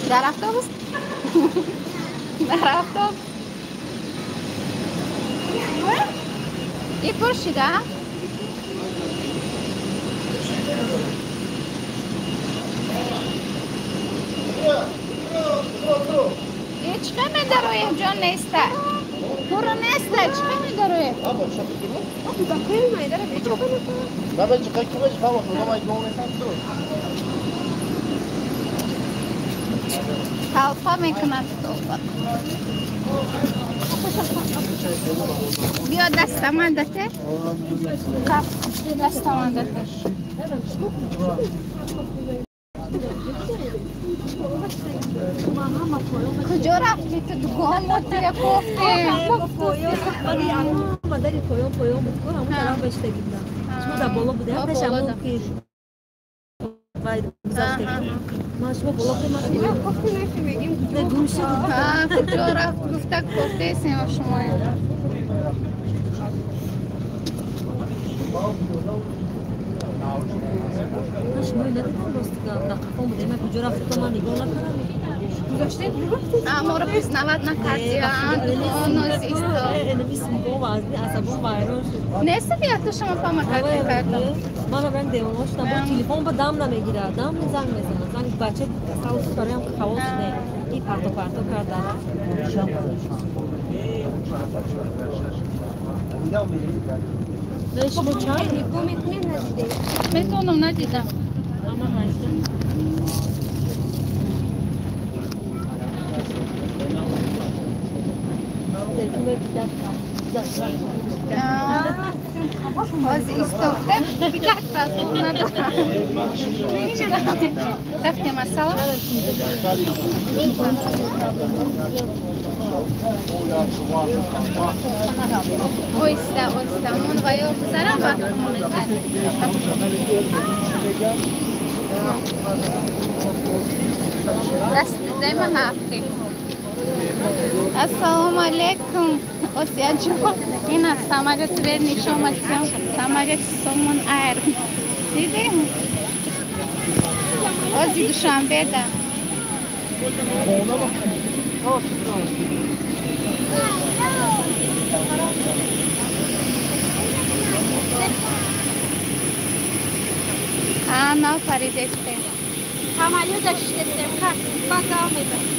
Дар автобус? Дар автобус. И пур шида? И чӣ медароем, ҷон неста? Пур неста, чӣ медароем? Талпа мекунад толпа. Биё дастаман дате. Кап, дастаман дате. Куҷо рафтӣ ту дугон мо тия кофтем? Мадари поён поён буд, кор ҳамон тараф баштагӣ будам. Шумо дар боло будем, пеш ҳамон ки вай гузаштагӣ. Ман шумо боло будем, ман не гум шуд. Куҷо рафт гуфта кофтесем шумо. Ман шумо надидам ростига, дар қафон будем, ман куҷо рафтам, ман нигоҳ накардам. Моро признавать накарди, нест ято шумо помогать мекардам. Ман ранг девона шудам, бо телефон ба дам намегирад, дам занг мезанад, занг бача савс бароям ҳавос не, и парто парто карда. Шумо чанд? Метавонам надидам. Ама ҳаштам. Ҳозир истофта бикат пасул надорам. Рафтем ассалом. Оҳиста, оҳиста. Мон ва ё гузарам вақт мезанем. Даст дема ҳафти. Ассалому алайкум. Осия ҷон, ина самолёт верниш омад, самолёти Сомон Айр. Дидӣ? Ози Душанбеда. А, нав паридестем. Самолёта шиштестем, ха, пока мезанем.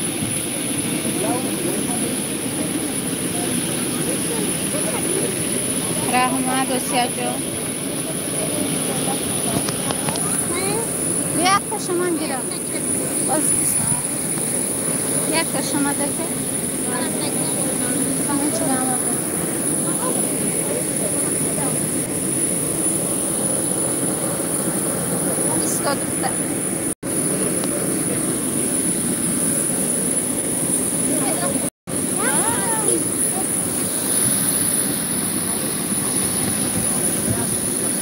Раҳмат, Осияҷон. Якта шуман гирам. Якта шума даке. Исто духтар.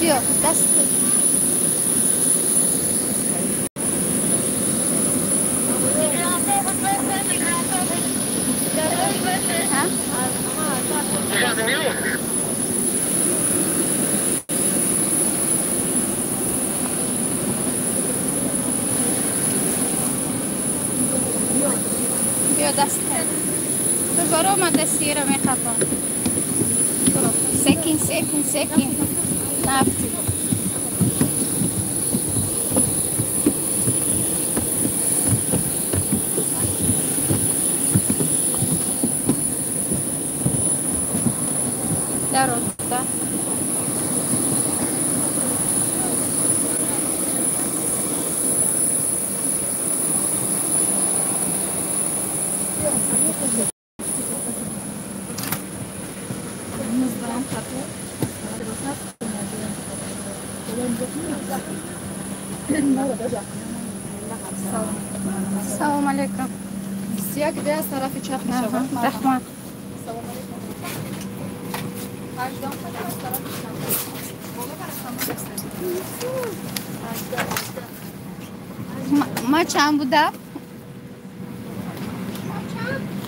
Биё, даст. Биё даст. Ту баромада сира мехапам. Секин, секин, секин. Нафти. Дароста. Салом алейкум. Як де аз тарафи чап мешавад. Раҳмат. Салом алейкум. Ма чанд будам?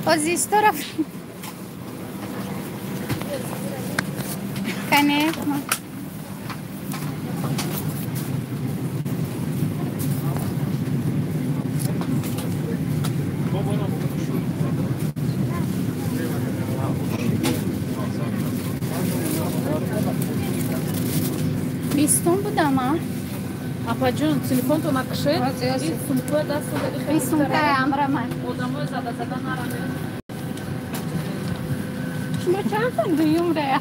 Ҳозир рафтам. Конечно. Бистум будам, а? Апаҷон, телефонто накушед. Ин сумкаи дастон даги хеле. Ин сумкаи амрама. Одамои зада зада нараме. Шумо чанд сон дуюм рея?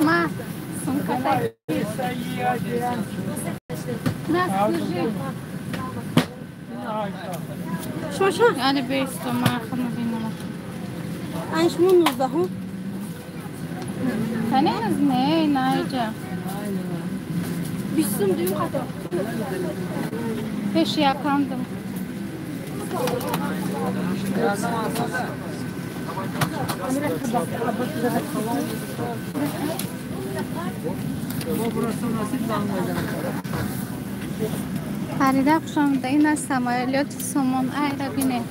Ма, сумка таки. На, служи. Шумо чанд? Али бистум, ма хама бинама. Ан шумо 19-ум? Каненаз не, наиҷа. Бистум дуюм қатор. Пеши якамдум. Фарида хушомада. Ин аз самолёти Сомон Айра бинед.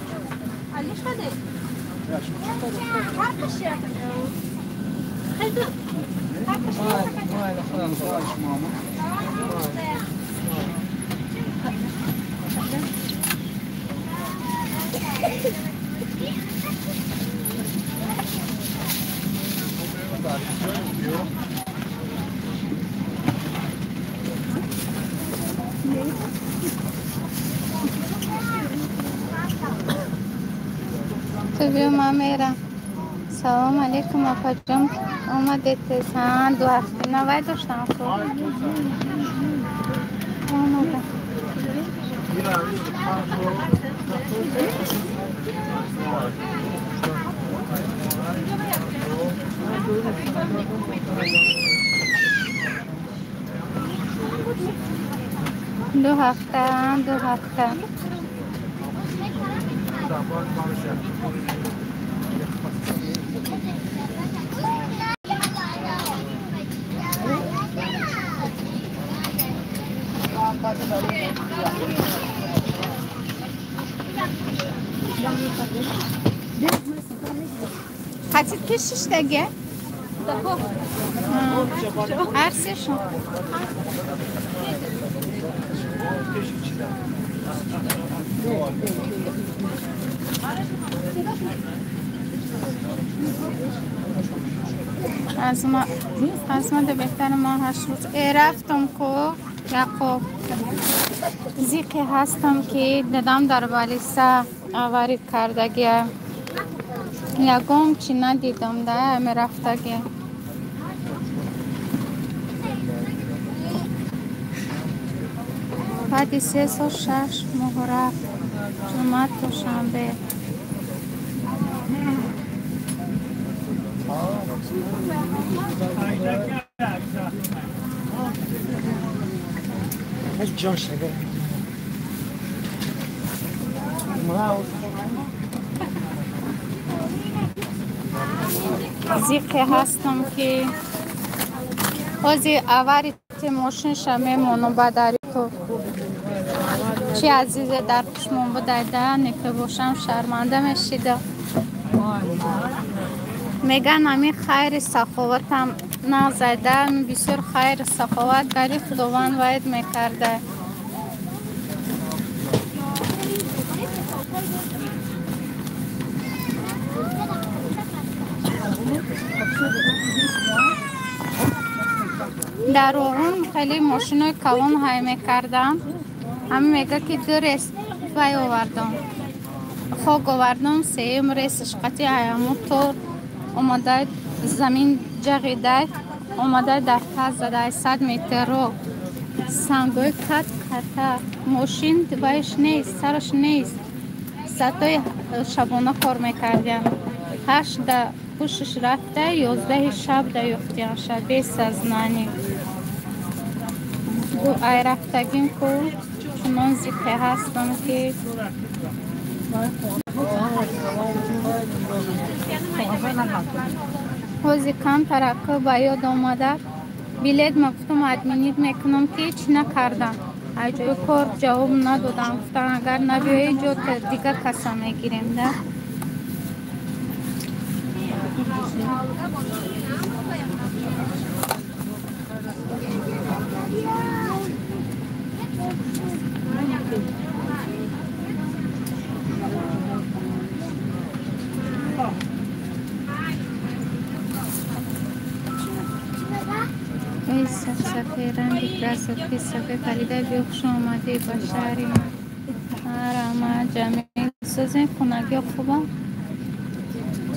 Ту мамера. Салом алейкум, апаҷон. Омадед сан ду ҳафта навай доштам ку. Омада. Ду ҳафта, ду ҳафта. Хотит ки шиштаге? Ҳар сешон. Аз ма беҳтар ма ҳашт рӯз рафтам ку Яқуб. Зиқе ҳастам ки дадам дар балиса аварид кардагия. Ягон чӣ надидам да ами рафтагия. Баъди се сол шаш моҳ рафт. Ҷумъа то шанбе. Зиқе ҳастам ки ҳозир аварити мошинша мемонам ба дари ту. Чи азизе дар пушмон будайда, неке бошам шарманда мешидам. Меган ами хайри саховатам назайда, бисёр хайри саховат гари Худованд ваид мекарда. Дар Роғун хеле мошинои калон ҳай мекардам. Ҳама мега ки ду рейс вай овардам. Хок овардам, сеюм рейсаш қати ҳамун тор омада замин ҷағидай, омада дар пас задай 100 метр роҳ. Сангои кат ката мошин вайш нест, сараш нест. Саатҳои шабона кор мекардям. 8 пушиш рафта, 11 шаб да ёфтиям, без сознания. Ай рафтагим ку чунон зиқе ҳастам ки ҳози камтарака ба ёд омада билет ма гуфтам админит мекунам ки чӣ накардам. Ай ҷои кор ҷавоб надодам, гуфтам агар набиёи ҷо дигар каса мегирем да. Эй сафсафе ранги красотки сафе Фарида, биё хуш омадӣ ба шаҳри ман. Рама Ҷамил созем хонагиё хубам?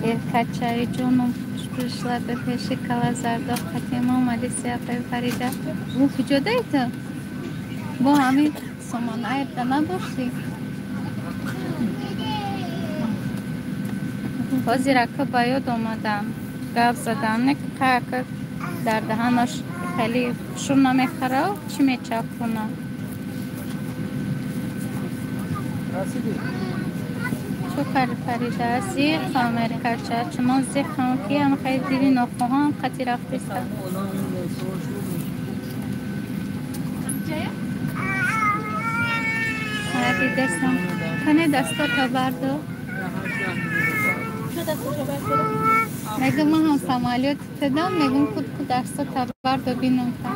Эркачаи ҷоном пришла ба пеши кала зардо қатима омадӣ сиафаи Фарида. Бу куҷо даи ту? Бо ҳамин сомонаайда набошӣ? Ҳозир ака ба ёд омадам, гап задам, не ка дар даҳанаш хеле шур намехӯра, чӣ мечапкуна? Чӯ карди Фарида? Зиқам эркача, чунон зиқам ки ҳам хеле дили нохоҳам қати рафтиста. Дидестам. Кане дастото бардо. Мегам ман ҳам самолёт дидам, мегам худ ку дастото бардо бинам та.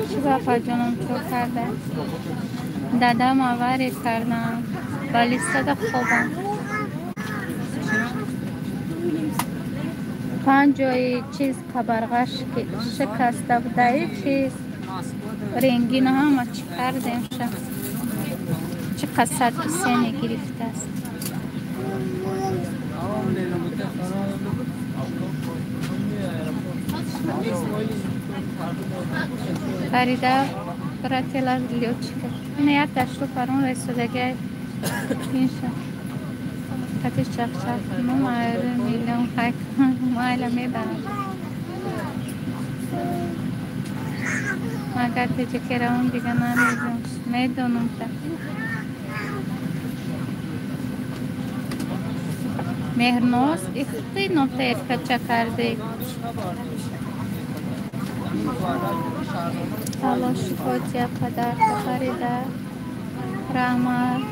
Чӣ бафа ҷоном чӯ карда? Дадам аварӣ кардам, балистада хобам. 5 ҷои чиз қабарғаш шикаста будаи чиз ренгина ҳама чӣ кардем ша. Чӣ қасад кисене гирифтааст. Фарида братела лётчика. Ина як дашту парон расодагай. Инша. Қати чақчақ кунум, айри миллион хай майла мебарам. Магар теҷаке равам дига намедонам. Медонам та. Меҳрноз ихти номта эркача карде. Алло шифо тия падар Фарида. Раҳмат.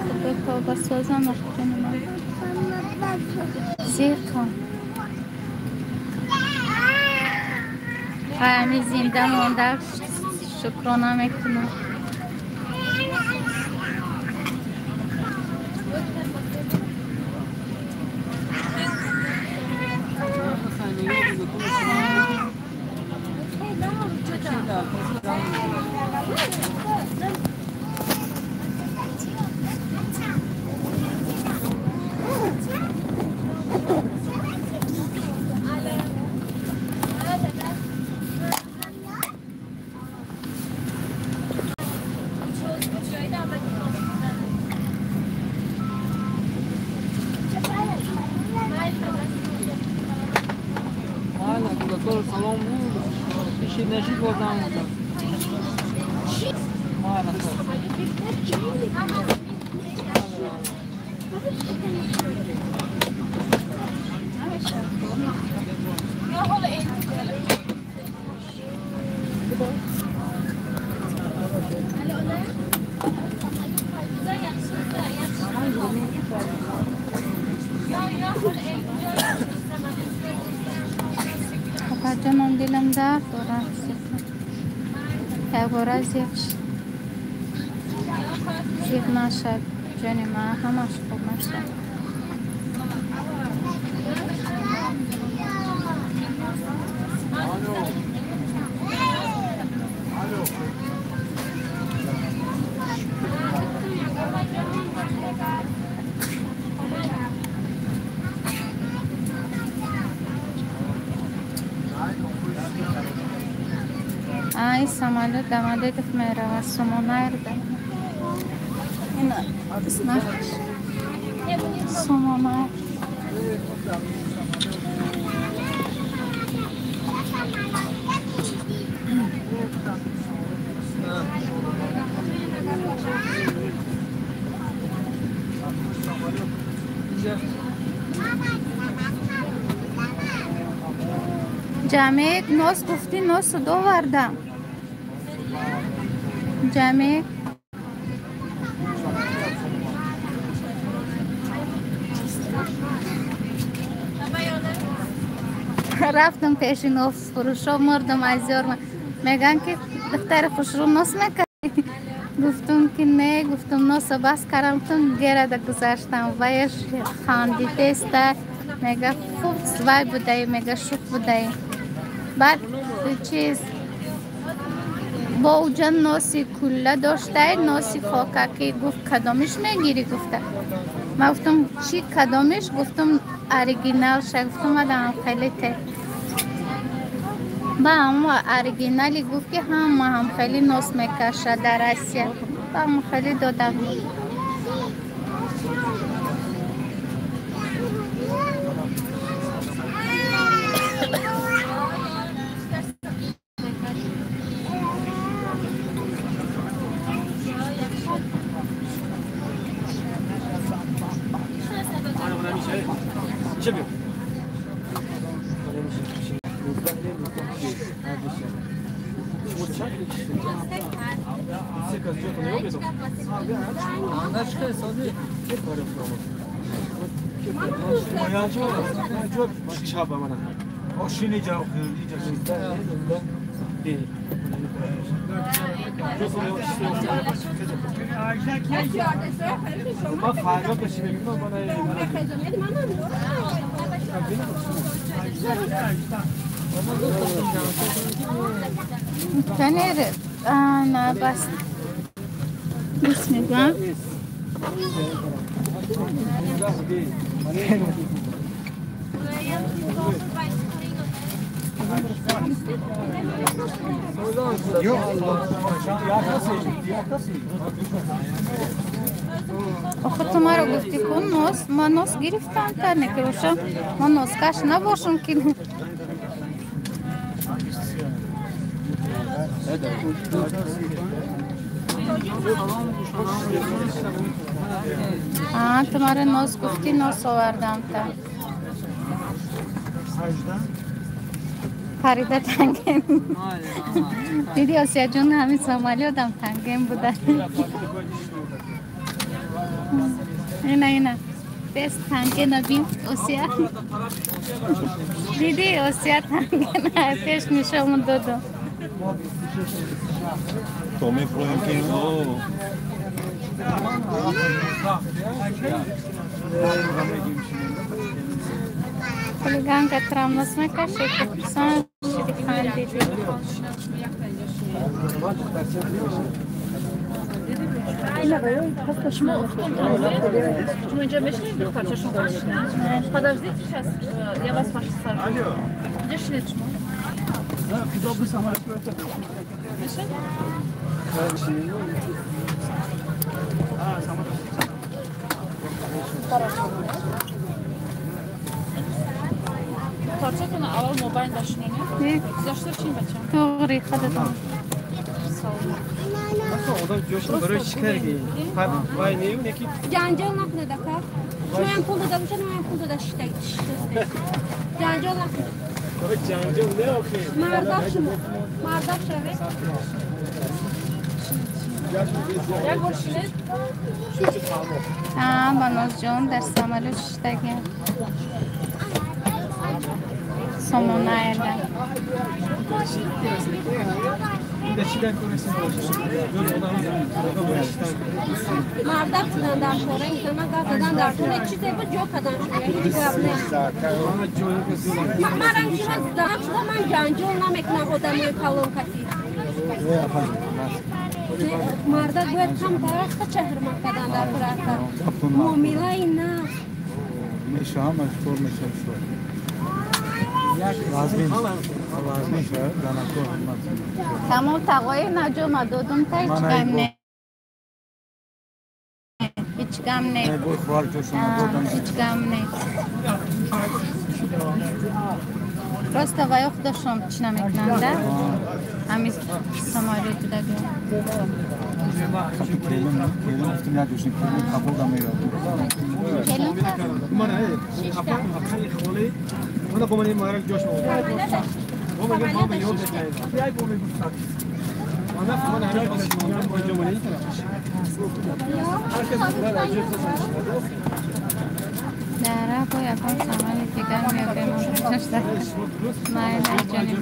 Худо тавба созам охҷони ман. Зиқам. Ҳами зинда монда шукрона мекунам. Апаҷонам дилам дард дорад. Якбора зиқ зиқ нашад, ҷони ман, ҳамаш хуб мешавад. Ай, самолёт Домодедово мерава, Сомонаир ина знакш Сомонаир. Ҷамед, нос гуфтӣ, носу довардам. Ҷамед, рафтам пеши носфурӯшо, мурдам аз ёр. Мегӯянд ки духтари хушрӯ нос мекардӣ? Гуфтум ки не, гуфтум носо бас кардам, гуфтум герада гузаштам. Ваяш хандидеста, мега хуб вай будаи, мега шух будаи. Баъд чиз бо уҷа носи кулла доштай, носи хокакӣ. Гуфт кадомиш мегирӣ, гуфта. Ман гуфтум чӣ кадомиш? Гуфтум оригиналша. Гуфтум мадам хеле те. Ба ҳама оригинали гуфт ки ҳама ҳам хеле нос мекашад дар Россия. Ба ҳама хеле додам. На бас. Бисмилла. Охо ту маро гуфтӣ ку нос, ман нос гирифтам, та не ки бошам, ман носкаш набошам ки. А, ту маро нос гуфтӣ, нос овардам та. Фарида танген. Диди Осия ҷон, ҳамин самолётам танген буда. Ина, ина. Бес тангена бин Осия. Диди Осия тангена пеш нишон додам. То мефроем ки Хулиганка трам нос мекаши, ки пурсон шиди хандиди. Шумо инҷа мешинед, духтарча, шумо мешинед? Подождите, сейчас я вас посажу. Где шинед шумо? Мешинед? Духтарчатона аввал мобайн дашинонед? Гузашта чин бача? Тоғри, худатон. Ҷанҷол накунед, ака. Шумоям пул дода бошад, маям пул дода шиштаг. Ҷанҷол накунед. Мардак шумо. Мардак шавед. Як бор шинед. А, Банозҷон дар самолёт шиштагиам. Сомонаеда. Мардак шудан дар кора, инсана гап задан дар кора, чизе буд ҷо кадан шуда, ҳеҷ гап нест. Ман ранги ман занак шуда, ман ҷанҷол намекунам одамои калон кати. Мардак бояд камтар хача ҳурмат кадан дар кора. Муомилаи нағз. Меша ҳамаш кор мешавад. Лазмин шояд занако ҳурмат. Тамом тағои наҷома додум та ҳеҷ гам не. Ҳеҷ гам не. Ҳеҷ гам не. Просто ваё худашон чӣ намекунанда? Ҳами самолёт даги. Дара бо ягон самоли дигар меёбем. Майла ҷони.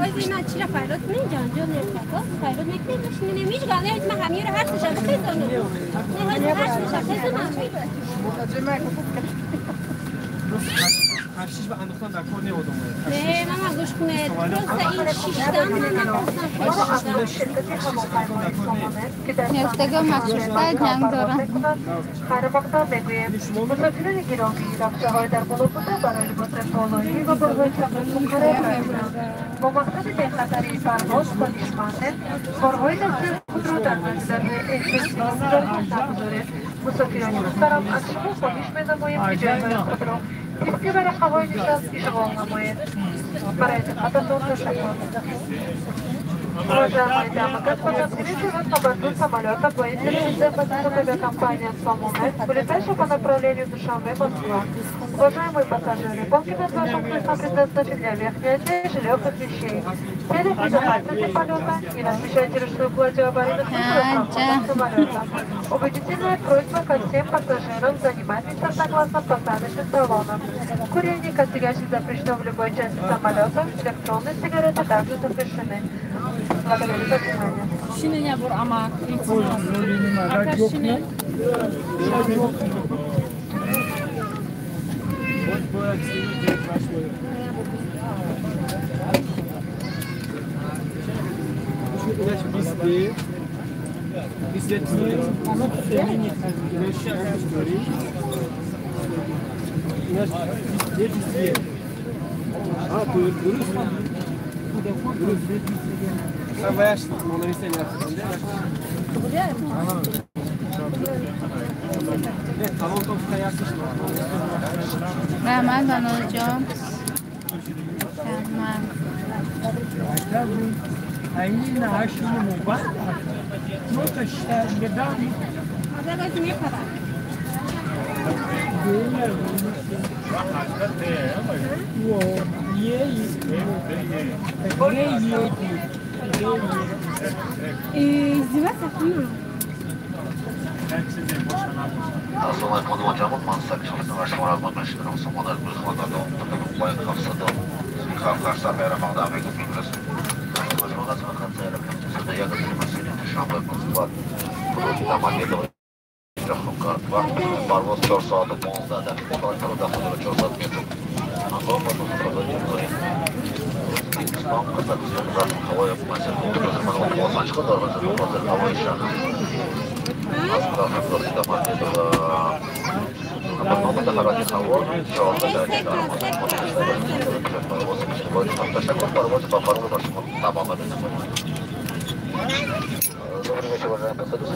Ой, чира файрод кунем, ҷанҷол нестако. Файрод мекунем, мешинем, ҳеҷ гап не, ман ҳамиро ҳар сешанбе хезонам. Не, ҳозир ҳар сешанбе хезонам. Не, мама гӯш кунед. Просто ин шиштан ман нахостам хешиштан. Нефтага махсуста ҷанг дорам. مسافران گرامی رخچه‌های در بالا بوده برای لباس بالایی و بارهای کمر مقرر کردند. با مقصد بی‌خطری پرواز خواهشمندیم بارهای دستی خود را در منزل‌های احتیاطی نگذارید. مسافران محترم از شما خواهش می‌نماییم که جایگاه خود را طبق ورقه‌های نشست اشغال نمایید. برای دقتتان تشکر. Уважаемые дамы и господа, встретим вас на борту самолета Боинг авиакомпания «Сомон-Эйр», вылетающего по направлению Душанбе-Москва. Уважаемые пассажиры, полки над вашим креслом предназначены для верхней одежды, легких вещей. В целях безопасности полета не размещайте ручную кладь аварийных выходов самолета. Убедительная просьба ко всем пассажирам занимать места согласно посадочным талонам. Курение косящий запрещено в любой части самолета, электронные сигареты также запрещены. Благодарю за внимание. Раҳмат Банозҷон. Раҳмат.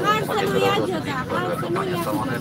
Har sanu як ҷода, ҳар сану як ҷода.